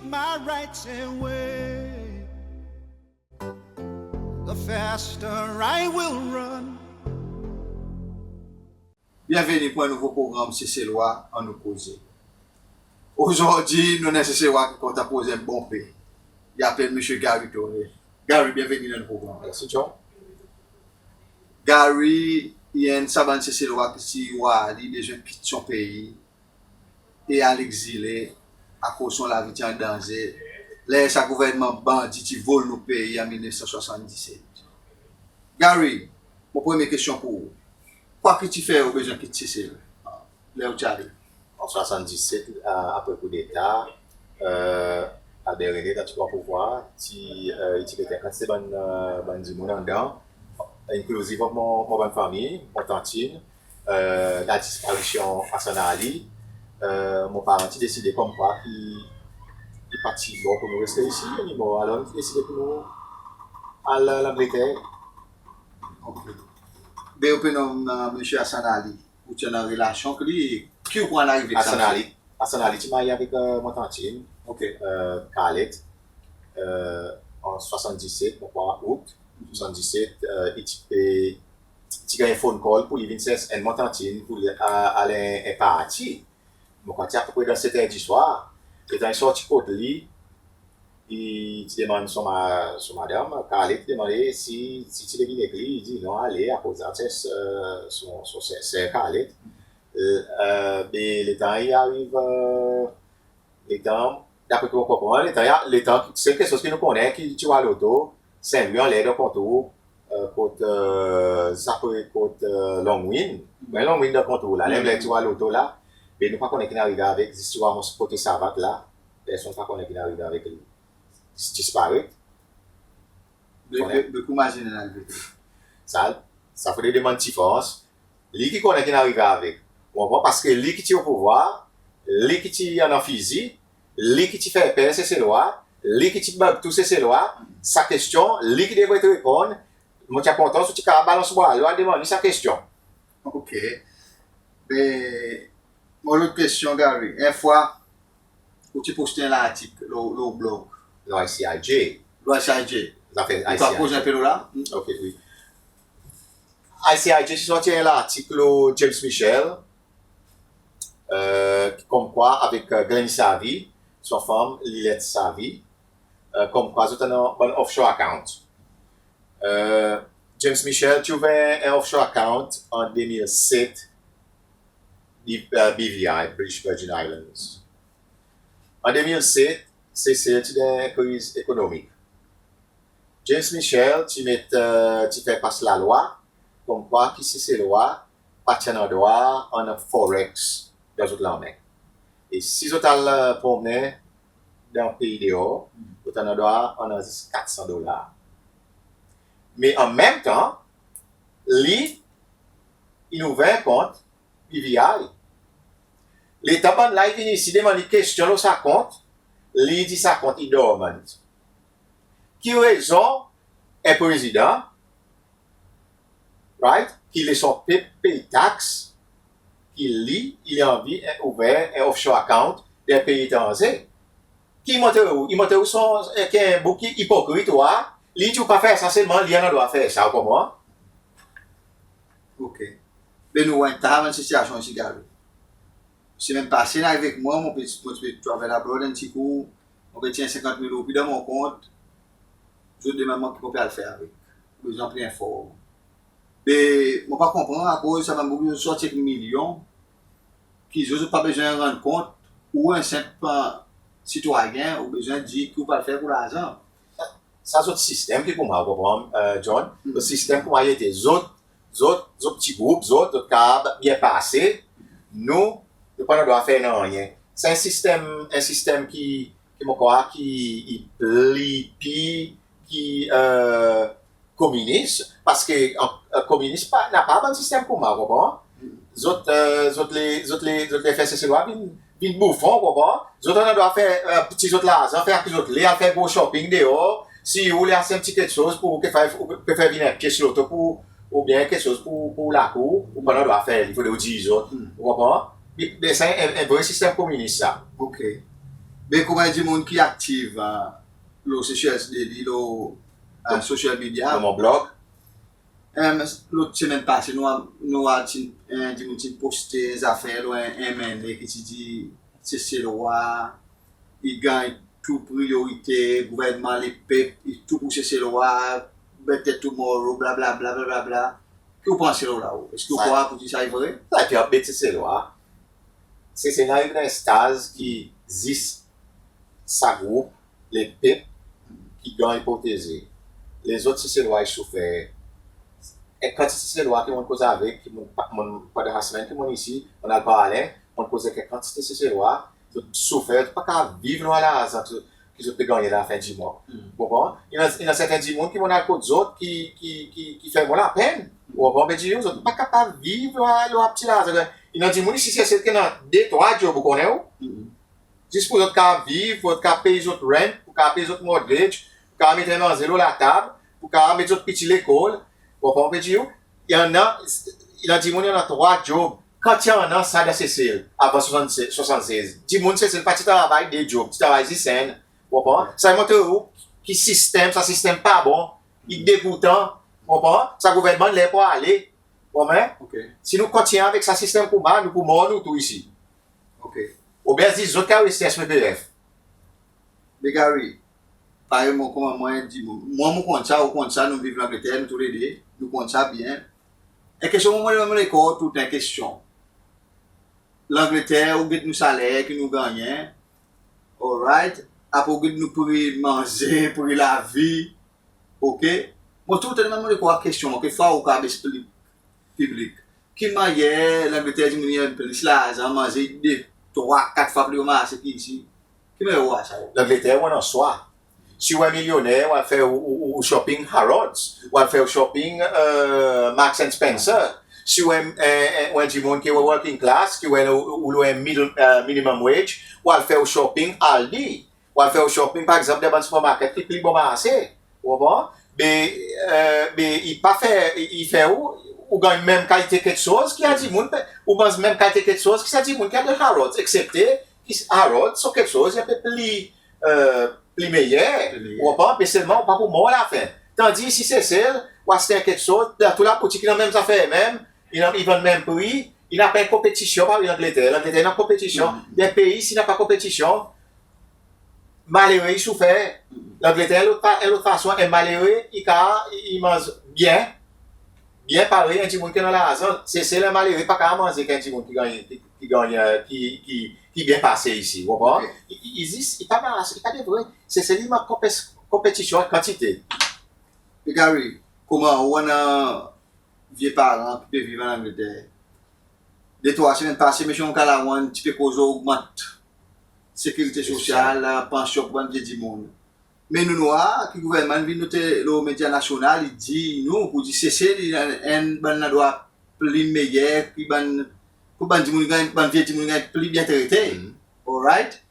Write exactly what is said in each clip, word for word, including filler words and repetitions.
My rights away, the faster I will run. Byenveni pour en nouvo progranm Seselwa Annou Koze. Ozordi nou annan en Seselwa ki kontan koz en bon pe. I apel Msye Gary Tonel. Gary, byenveni dan nou progranm. Mersi John. Gary i enn sa bann Seselwa ki ti war li bezwen kit son pei e al egzile akoz son lavi ti an danze ler sa gouvernman bandi ti vol nou pei an mil nef san swasanndiset. Gary, mon premye kestyon pour ou. Kwa ki ti fer ou bezwen kit Sesel ler ou ti ale? An swasanndiset, a, apre koudeta, e, Albert René, kan ti pran pouvwar, ti, e, i ti met en kantite bann, e, bann dimoun andan, inklizivman mon, mon bann fanmir, mon tantin, e, la disparisyon Hassan Ali, e, mon paran ti deside konmkwa ki i pa ti bon pour nou reste isi anymore. Alor nou ti deside pour nou al Langleter. OK. Be ou pe nonm, e, Msye Hassan Ali, ou ti annan relasyon avek li, ki ou konn arive Hassan Ali? Hassan Ali ti marye avek, e, mon tantin, OK, e, Carlette, e, an swasanndiset, mon krwar Out swasanndiset, e, i ti pe ti ganny phone call pour li vin sers enn mon tantin pour li al en, en parti. Mon krwar ti apepre dan set er diswar. Letan i sorti kot li, i ti demann son ma-, son madanm, Carlette, ti demande si, si ti le vin ek li, i dir non, ale, akoz sa, e, son, son ser, ser Carlette. E, e, be letan i ariv, e, letan, dapre ki mon konpran, letan, letan, sel keksoz ki nou konnen ki ti war loto, Saint-Louis anler dan kontour, e, kot, e, zis apre kot, e, Longwind. Mwen Longwind dan kontour la, ler ti war loto la, be nou pa konnen ki'n arive avek, zis ti war mos kote savat la, personn pa konnen ki'n arive avek li. Zis disparet. Be, be, be ki ou mazinen arive? Sa, sa fodre demann Ti Frans. Li ki konnen ki'n arive avek. Ou konpran? Parski li ki ti o pouvwar, li ki ti annan fizi, li ki ti fer per Seselwa, li ki ti bug tou Seselwa, sa kestyon, li ki devret reponn, mon ti a kontan si ou ti kapab balans bwalon al demann li sa kestyon. OK. Be, mon lot kestyon, Gary. En fwa, ou ti poste en lartik lo, lo blog. Lo I C I J. Lo I C I J. Zafer I C I J. Ou pa koz en pe lo la? OK, wi. I C I J ti sorti en lartik lo James Michel, e, konmkwa avek, e, Glenn Savy, son fanm Lilette Savy, e, konmkwa zot annan bann offshore account. E, James Michel ti ouver en offshore account an de mil set, B-, e, B V I, British Virgin Islands. An de mil set, Sesel ti dan en kriz ekonomik. James Michel ti met, e, ti fer pas lalwa konmkwa ki Seselwa pa ti annan drwa annan forex dan zot lanmen. E si zot al, e, promnen dan pei deor, zot annan drwa annan zis kat san dolar. Me an menm tan, li, in ouver kont B V I. Letan bann la i vin isi demann li kestyon lo sa kont, li dir sa kont i dormant. Ki rezon en prezidan, right, ki le son pep pey tax, ki li, i anvi, e, ouver en offshore account dan en pei etranze? Ki i montre ou? I montre ou son, e, ki en boug ki ipokrit ou a, li dir ou pa fer sa, selman li annan drwa fer sa, ou konpran? OK. Be nou war en ta bann sitiyasyon isi, Gary. Semenn pase, in ariv avek mwan, mon pe, mon pe travel abroad en pti kou, mon pe tir senkant mil roupi dan mon kont, zot demann mwan ki mon pe al fer avek. Bezwen pli enfòm. Be mon pa konpran akoz sa bann boug zot sorti ek milyon, ki zot, zot pa bezwen rann kont, ou en senp, e, sitwayen, ou bezwen dir ki ou pe al fer pour larzan. Sa zot sistenm ki pour mwan, ou konpran, e, John? Hmm. Zot sistenm pour mwan i ete zot, zot, zot pti group, zot, zot kapab byen pase. Nou, nou pa annan drwa fer nanryen. Se en sistenm, en sistenm ki, ki mon krwar ki i pli, pli, ki, e, kominis, parski, e, e, kominis pa, napa bann sistenm koumsa, ou konpran? Zot, e, zot le, zot le, zot le fer Seselwa vin, vin boufon, ou konpran? Zot annan drwa fer, e, pti zot larzan, fer sa ki zot le, al fer gro shopping deor. Si ou le aste en pti keksoz pour ou pe fer, ou pe fer vin en pyes loto pour, oubyen keksoz pour, pour lakour, ou pa annan drwa fer li, fodre ou dir zot. Hmm. Ou konpran? Me, me sa en, en vre sistenm kominis sa. OK. Be konman en dimoun ki aktiv, e, lo Seychelles Daily, lo, e, social media. Lo mon blog. Em, lot semenn pase, nou a, nou a ti, en dimoun ti poste zafer lo en, en M N A ki ti dir Seselwa i ganny tou priyorite, gouvernman, lepep, i tou pour Seselwa, better tomorrow, blablabla, blablabla. Ki ou panse lo la ou? Eski ou krwar pour dir sa i vre? Sa ti anbet Seselwa. Seselwa i ariv dan en staz ki zis sa group, lepep, ki ganny proteze. Lezot Seselwa i soufer. En kantite Seselwa ki mon'n koz avek, ki mon'n pa, mon'n, pandan sa semenn ki mon'n isi, mon'n al Praslin, mon'n koz avek en kantite Seselwa, zot soufer, zot pa kapab viv lo larzan ki zot pe gannyen dan lafen dimwan. Ou konpran? I annan, i annan serten dimoun ki mon'n al kot zot ki, ki, ki, ki fer mwan lapenn. Ou konpran? Be dir zot pa kapab viv lo, lo pti larzan. I annan dimoun isi Sesel ki annan de, trwa job, ou konnen ou? Zis pour zot kapab viv, pour zot kapab pey zot rent, pour kapab pey zot mortgage, pour kapab met manze lo latab, pour kapab met zot piti lekol. Ou konpran? Be dir i annan, i annan dimoun i annan trwa job. Kan ti annan sa dan Sesel, avan swasanntrez, swasanntrez, dimoun Sesel pa ti travay de job, ti travay zis enn. Ou konpran? Sa i montre ou ki sistenm, sa sistenm pa bon. I degoutan. Ou konpran? Sa gouvernman ler pour ale. Ou konpran? Si nou kontinyen avek sa sistenm konman, nou pou mor nou tou isi. Oubyen zis zot ki a reste S P P F. Be Gary, parey mwan konman mwan dimoun, mwan mon konn sa, ou konn sa, nou viv Langleter, nou toulede, nou konn sa byen. En kestyon, mwan, mwan, mwan, lekor, tou en kestyon. Langleter, ou get nou saler ki nou gannyen. Alright. Apre ou get nou pri manze, pri lavi. Oke? Mwan tou, tande mwan, mwan, lekor, kestyon, kekfwa ou kapab eksplik piblik. Ki mannyer Langleter dimoun i ganny plis larzan, manze de trwa, kat fwa pli bon marse ki isi? Ki mannyer ou war sa? Langleter, ou annan swa. Si ou en milyoner, ou al fer ou, ou, ou, ou shopping Harrods, ou al fer ou shopping, e, Marks and Spencer. Si ou en, en, en, ou en dimoun ki working class, ki ou, ou, ou lo en middle, e, minimum wage, ou al fer ou shopping Aldi. Ou al fer ou shopping, par egzanp, dan bann supermarket ki pli bon marse. Ou konpran? Be, e, be, i pa fer, i, i fer ou, ou ganny menm kalite keksoz ki sa dimoun, ou manz menm kalite keksoz ki sa dimoun ki al dan Harrods, eksepte ki Harrods, son keksoz i en pe pli, e, pli meyer. Pli meyer. Ou konpran? Be selman ou pa pou mor lafen. Tandis isi Sesel, ou aste keksoz, dan tou laboutik i annan menm zafer menm, i annan, i vann menm pri, i napa en konpetisyon parey Langleter. Langleter i annan konpetisyon. Dan en pei isi napa konpetisyon, malere i soufer. Langleter, en lot fa-, en lot fason, en malere i kapab, i, i manz byen, byen parey en dimoun ki annan larzan. Sesel, en malere pa kapab manze ki en dimoun ki ganny, ki, ki ganny, e, ki, ki, ki byen pase isi, ou konpran? Oke. I, i, i zis, i pa mars, i pa devret. Sesel i mank konpes-, konpetisyon an kantite. Be Gary, konman ou annan vye paran ki pe viv an Angleter? De trwa semenn pase, Msye Ramkalawan ti pe koz ogmant sekirite sosyal, pansyon pour bann vye dimoun. Me nou'n war ki gouvernman vin note lo medya nasyonal, i dir nou pour dir Sesel i annan enn bann landrwa pli meyer ki bann, pour bann dimoun ganny, bann vye dimoun ganny pli byen trete. Alright?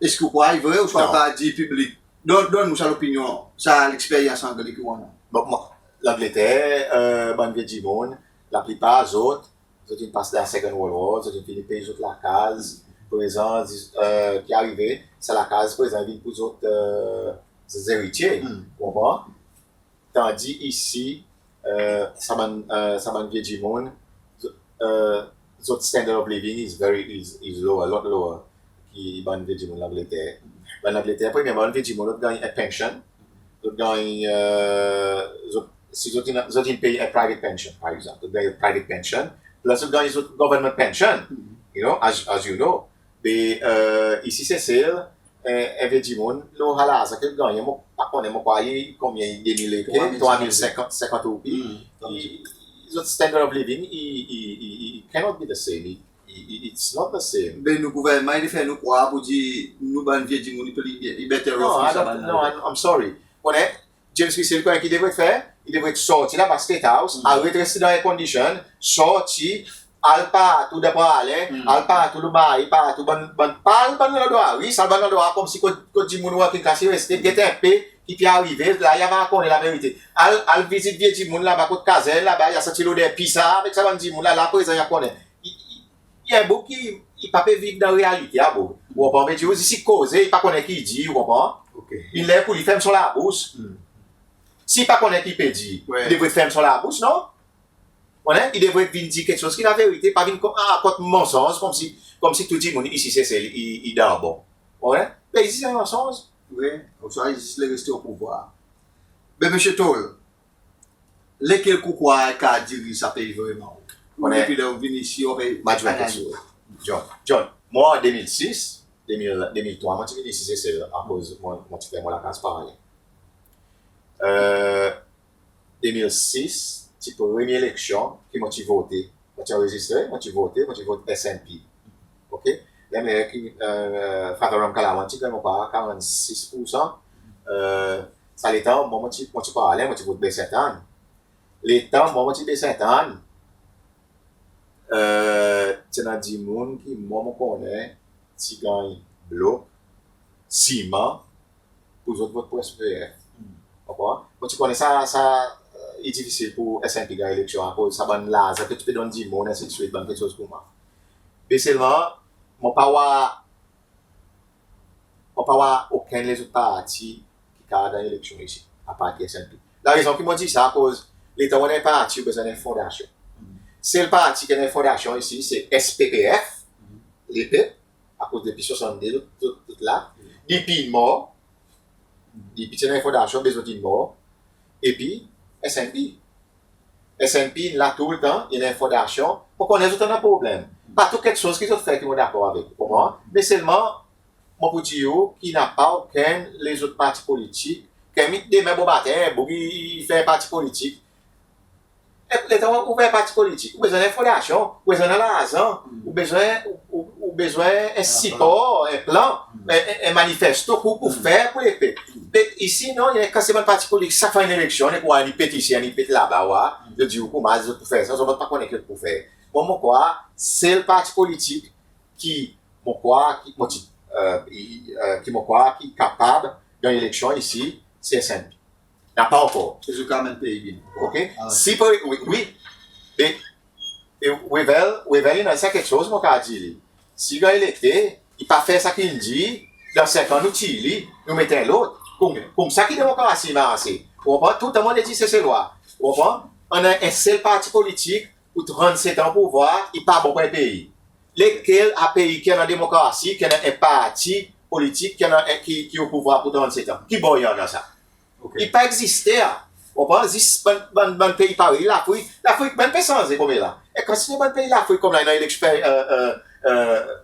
Eski ou krwar i vre ouswa ou kapab dir piblik? Donn, donn nou sa lopinyon, sa leksperyans Angle ki ou annan. Bon, mwan, Langleter, e, bann vye dimoun, laplipar zot, zot in pas dan Second World War, zot in fini pey zot lakaz, prezan, e, ki arive, sa lakaz prezan i vin pour zot, e, zeritye, ou konpran? Tandis isi, e, sa bann, e, sa bann vye dimoun, zot, e, zot standard of living is very, is, is lower, lot lower ki bann vye dimoun Langleter. Bann Langleter, premyerman, bann vye dimoun, zot ganny en pension, zot ganny, e, zot, si zot in, zot in pey en private pension, par egzanp, zot ganny private pension, plus zot ganny zot government pension, you know, as, as you know. Be, e, isi Sesel, e, en vye dimoun, lo sa larzan ki i gannyen, mon pa konnen, mon krwar i konbyen, de mil, trwa mil, trwa mil senkant, senkant roupi. I, zot standard of living, i, i, i, i, it cannot be the same. I, i, i, it's not the same. Be nou gouvernman i fer nou krwar pour dir nou bann vye dimoun i pli byen, i better off ki sa bann la. No, I'm, I'm sorry. Konnen, James Michel, konnen ki i devret fer? I devret sorti laba State House, aret reste dan air condition, sorti, al partou dan Praslin, al partou lo Mahe, partou bann, bann, pa al bann landrwa ris, al bann landrwa konmsi kot, kot dimoun working class i reste, get en pe ki pe arive, la i ava konnen laverite. Al, al vizit vye dimoun laba kot kazern laba, i a santi loder pisa avek sa bann dimoun la, la prezan i a konnen. I, i, i en boug ki i pa pe viv dan realite a, bro. Ou konpran? Be dir ou, zis i koze, i pa konnen ki i dir, ou konpran? OK. I ler pour li ferm son labous. Si i pa konnen ki i pe dir, i devret ferm son labous, non? Ou konpran? I devret vin dir keksoz ki laverite, pa vin rakont mansonz konmsi, konmsi tou dimoun isi Sesel i, i dan bon. Ou konpran? Be isi se mansonz. Wi, ouswa i zis le reste o pouvwar. Be Msye Tol, lekel ou krwar i kapab diriz sa pei vreman? Ou depi ler ou vin isi, ou pe analiz. John, John, mwan an de mil sis, de mil, de mil trwa, mon ti vin isi Sesel akoz mon, mon ti fer mon lakaz paralen. E, de mil sis, ti premye eleksyon ki mon ti vote. Mon ti anrezistre, mon ti vote, mon ti vot SNP. OK? Ler, ler ki, e, Father Ramkalawan ti ganny, mon krwar, karannsis poursan. E, sa letan, mwan, mon ti, mon ti paralen, mon ti vot Baie Sainte Anne. Letan mwan, mon ti Baie Sainte Anne, e, ti annan dimoun ki mwan, mon konnen ti ganny blok, siman, pour zot vot pour SPPF. Konpran? Mon ti konnen sa, sa, e, i difisil pour SNP ganny eleksyon akoz sa bann larzan ki ti pe donn dimoun, ensidswit, bann keksoz koumsa. Me selman, mon pa war, mon pa war okenn lezot parti ki kapab ganny eleksyon isi, apard ki SNP. Larezon ki mon dir sa, akoz letan ou annan en parti, ou bezwen annan en fondasyon. Sel parti ki annan en fondasyon isi, se SPPF, Lepep, akoz depi swasannde zot, zot, zot la. DP in mor. DP ti annan en fondasyon, be zot in mor. Epi SNP. SNP in la toultan, i annan en fondasyon. Mon konnen zot annan problenm. Pa tou keksoz ki zot fer ki mon dakor avek, ou konpran? Me selman, mon pou dir ou ki napa okenn lezot parti politik, ki met demen bomaten, boug i, i fer parti politik. E letan ou fer parti politik, ou bezwen annan fondasyon, ou bezwen annan larzan, ou bezwen, ou, ou, ou bezwen en sipor, en plan, en, en, en manifesto pour, pour fer pour lepep. Me isi non, i annan kantite bann parti politik, sak fwa i annan eleksyon, i annan pour annan pet isi, annan pet laba, ou war, zot dir ou koumsa zot pou fer sa, zot pa konnen ki zot pou fer. Mwan, mon krwar, sel parti politik ki mon krwar ki, mon ti, e, i, e, ki mon krwar ki kapab ganny eleksyon isi, se SNP. Napa ankor. E zot kapab menm pei byen. OK? Si pe, wi, wi. E, e Wavel, Wavel i annan sa keksoz mon kapab dir li. Si i ganny elekte, i pa fer sa ki in dir, dan senk an nou tir li, nou met en lot. Koum, koumsa ki demokrasi i marse. Ou konpran? Toultan mon dir Seselwa. Ou konpran? Annan en sel parti politik pour trannset an o pouvwar, i pa bon pour en pei. Lekel a pei ki annan demokrasi, ki annan en parti politik, ki annan en, ki, ki o pouvwar pour trannset an? Ki bor i annan sa? OK. I pa egziste, a. Ou konpran? Zis bann, bann, bann pei parey Lafrik. Lafrik menm pe sanze konmela. E kantite bann pei Lafrik konmela, i annan eleksyon, e, e, e,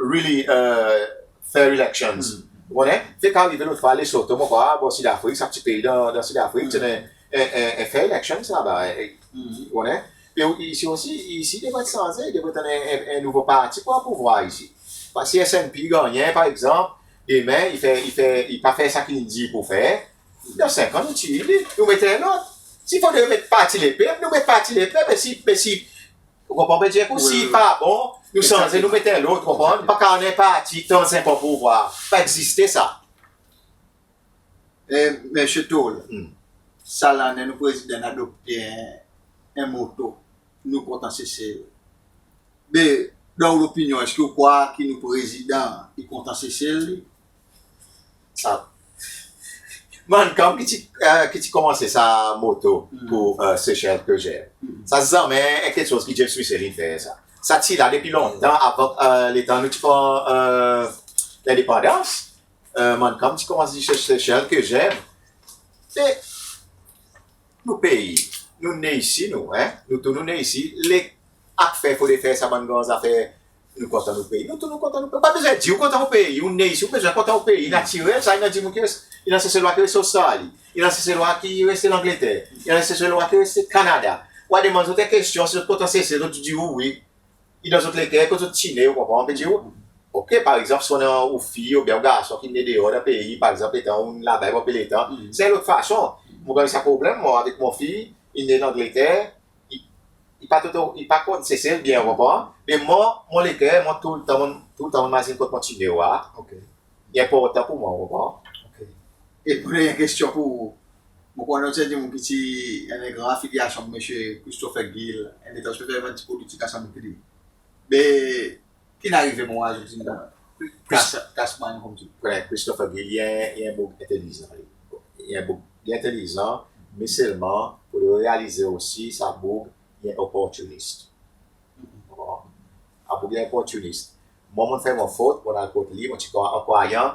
really, e, fair elections. Ou konnen? Fek arive lot fwa Lesotho, mon krwar, bor Sid Afrik, sa pti pei dan, dan Sid Afrik, ti annan en, en, en fair elections laba, e, e, ou konnen? E isi osi, isi devret sanze, devret annan en, en, en nouvo parti pour o pouvwar isi. Pas si SNP i gannyen, par egzanp, demen, i fer, i fer, i pa fer sa ki in dir pour fer, dan senk an nou tir li, nou met en lot. Si fodre met Parti Lepep, nou met Parti Lepep, e si, e si Ou konpran, be dir, si i pa bon, nou sanze, nou met en lot, ou konpran? Pa kapab annan en parti trannsenk an o pouvwar. Pa egziste sa. E, Msye Tol, sa lannen nou prezidan in adopte en, en moto, "Nou kontan Sesel." Be, dan ou lopinyon, eski ou krwar ki nou prezidan i kontan Sesel li? Sa, Mancham ki ti, e, ki ti konmanse sa moto pour, e, Seychelles que j'aime. Sa zanmen en keksoz ki James Michel in fer sa. Sa ti la depi lontan, avan, e, letan nou ti pran, e, lendepandans. E, Mancham ti konmanse dir Seychelles que j'aime. E, nou pei, nou ne isi nou, en? Nou tou nou ne isi, le, afer fodre fer sa bann gran zafer, nou kontan nou pei. Nou tou nou kontan nou pei. Pa bezwen dir ou kontan ou pei, ou ne isi, ou bezwen kontan ou pei. Natirel sa, i annan dimoun ki reste, i annan Seselwa ki reste Ostrali, i annan Seselwa ki reste Langleter, i annan Seselwa ki reste Kanada. Ou a demann zot en kestyon, si zot kontan Sesel, zot dir ou wi. I dan zot leker kot zot ti ne, ou konpran, mon pe dir ou. OK, par egzanp, si ou annan ou fi oubyen ou garson ki ne deor dan pei, par egzanp, letan ou laba, ou pe letan, se en lot fason. Mon ganny sa problenm, mwan, avek mon fi, i ne Langleter, i, i pa tou, i pa konn Sesel byen, ou konpran. Me mwan, mon leker, mwan toultan, mwan toultan, mon mazin kot mon ti ne, ou war. OK. I enportan pour mwan, ou konpran. OK. E pour dernyen kestyon pour ou, mon konnen ou ti en dimoun ki ti annan en gran afilyasyon avek Msye Christopher Gill, en letan zot ti fer bann pti politik ansanm avek li. Me Ki'n arive mon azout in dan. Kas, kas mwan konmsi. Kone Christopher Gill i en, i en boug entelizan. I en boug entelizan, me selman fodre realize osi sa boug i en opportunist. Sa boug i en opportunist. Mwan, mon'n fer mon fot, mon'n al kot li, mon ti krwar an krwayan,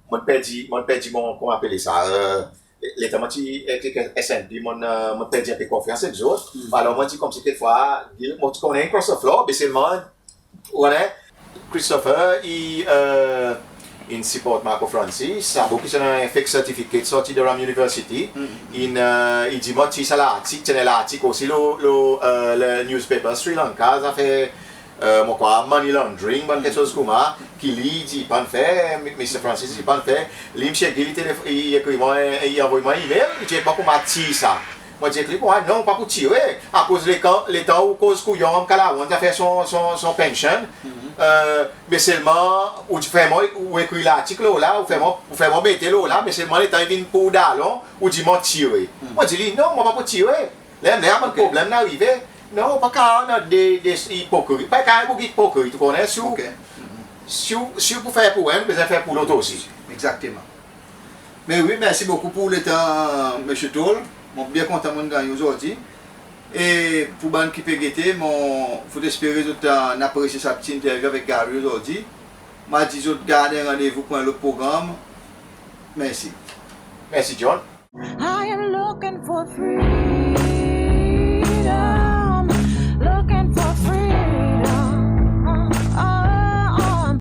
mon'n perdi, mon'n perdi mon, koman apele sa, e, letan mon ti ek SNP, mon'n, e, mon'n perdi en pe konfyans ek zot. Alor mon ti konmsi kekfwa, mon ti konnen cross the floor, me selman, ou konnen, Christopher, i, e, in siport Marco Francis, sa boug ki ti annan en fake certificate sorti Durham University. In, e, i dir mon tir sa lartik, ti annan lartik osi lo, lo, e, le newspaper Sri Lanka, zafer, e, mon krwar money laundering, bann keksoz koumsa, ki li i dir pa'n fer, Mister Francis i dir pa'n fer. Li, Msye Gill, i telef-, i ekrir mwan, i anvoy mwan email, i dir mon koumsa tir sa. Mon dir ek li, bon, non, pa pou tire. Akoz letan, letan ou koz kouyon Ramkalawan, zafer son, son, son pension. E, me selman, ou fer mwan, ou ekrir lartik lo la, ou fer mwan, ou fer mwan mete lo la, me selman letan i vin pour dalon, ou dir mon tire. Mon dir li, non, mon pa pou tire. Ler, ler bann problenm in arive. Non, ou pa kapab annan de, de ipokrit. Pa kapab en boug ipokrit, ou konnen, si ou, si ou, si ou pou fer pour enn, ou bezwen fer pour lot osi. Egzakteman. Me wi, mersi bokou pour letan, Msye Toll. Mon byen kontan mon'n ganny ou ozordi. E pour bann ki pe gete, mon fout espere zot, e, in apresye sa pti interview avek Gary ozordi. Mon a dir zot gard en randevou pour en lot progranm. Mersi. Mersi, John. I am looking for freedom.